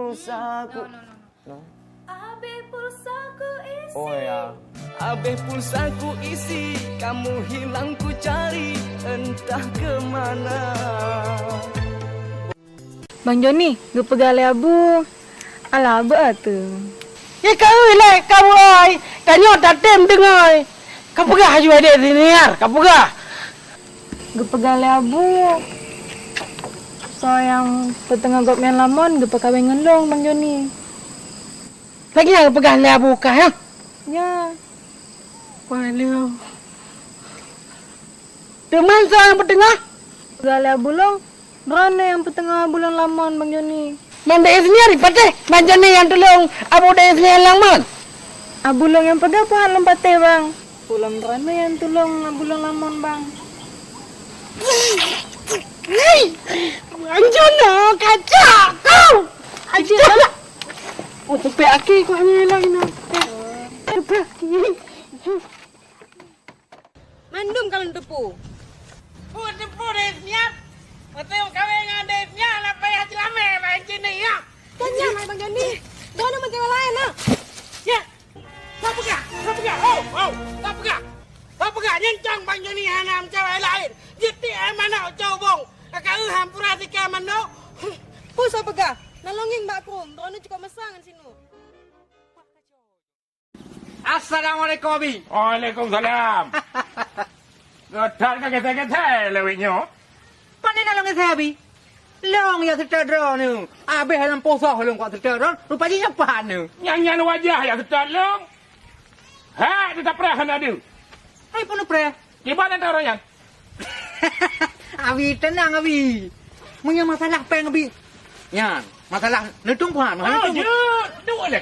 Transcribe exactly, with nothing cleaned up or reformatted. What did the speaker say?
Pulsaku. No, no, no, no. No? Habis pulsaku isi. Oh, ya. Habis pulsaku isi, kamu hilang ku cari, entah ke mana. Bang Joni, geupeugah lé Abu, alah beuet tu. Ye ka lheueh lé kabu ai, tanyoe tatem deungoe. Ka peugah aju adek siniar, ka peugah. Geupeugah lé Abu, soe nyang peuteungoh gobnyan lamon geupeukawen ngon lôn, Bang Joni. Lagèe nyang geupeugah lé Abu kah, ya? Ya. Wah, lé. Teuma soe nyang peuteungoh? Peugah lé Abu lôn, droeneuh nyang peuteungoh Abu lôn lamon, Bang Joni. Man dek Isniar patéh, Bang Joni nyang tulông Abu dek Isniar lamon. Abu lôn nyang peugah peuhat lôn patéh, Bang. Ulôn droeneuh nyang tulông Abu lôn lamon, Bang. Bang Joni kacak kau. Aja. Oh, tupék aki kau hanya lagi nak. Tupék aki. Mandum ka lôn teupeu. Peue teupeu deh nyan? Watèe meukawen ngon deh nyan, na payah jeulamé bak cit nyan, ya? Kan nyan, hai Bang Joni. Droeneuh meukawen laén, nah. Ya. Ka peugah, ka peugah. Oh, oh, ka peugah. Ka peugah, nyan cang Bang Joni hana meucawe laén. Jeuet tiek manok cobong. Ka keuh hampura tika manok. Peue soe peugah? Na lôn ngieng bak krueng, droeneuh cukôp meusa ngon sinuek. Assalamualaikum, Abi. Waalaikumsalam. Geutat ka gètè-gètè lewat nyoe. Pane na lôn gètè, Abi? Lôn ya seutôt droeneuh. Abéh lam posoh lôn kuat seutôt droeneuh, rupa jih nyan pahat nyoe. Nyan, nyan wajah ya seutôt lôn. Hek, teutab preh hana deuh. Hai, peue neupreh? Kiban ata ureueng nyan? Abi, teunang, Abi. Meunyoe masalah péng, Abi, nyan, masalah neutông peuhan, masalah neutông. Jeuet, duek lé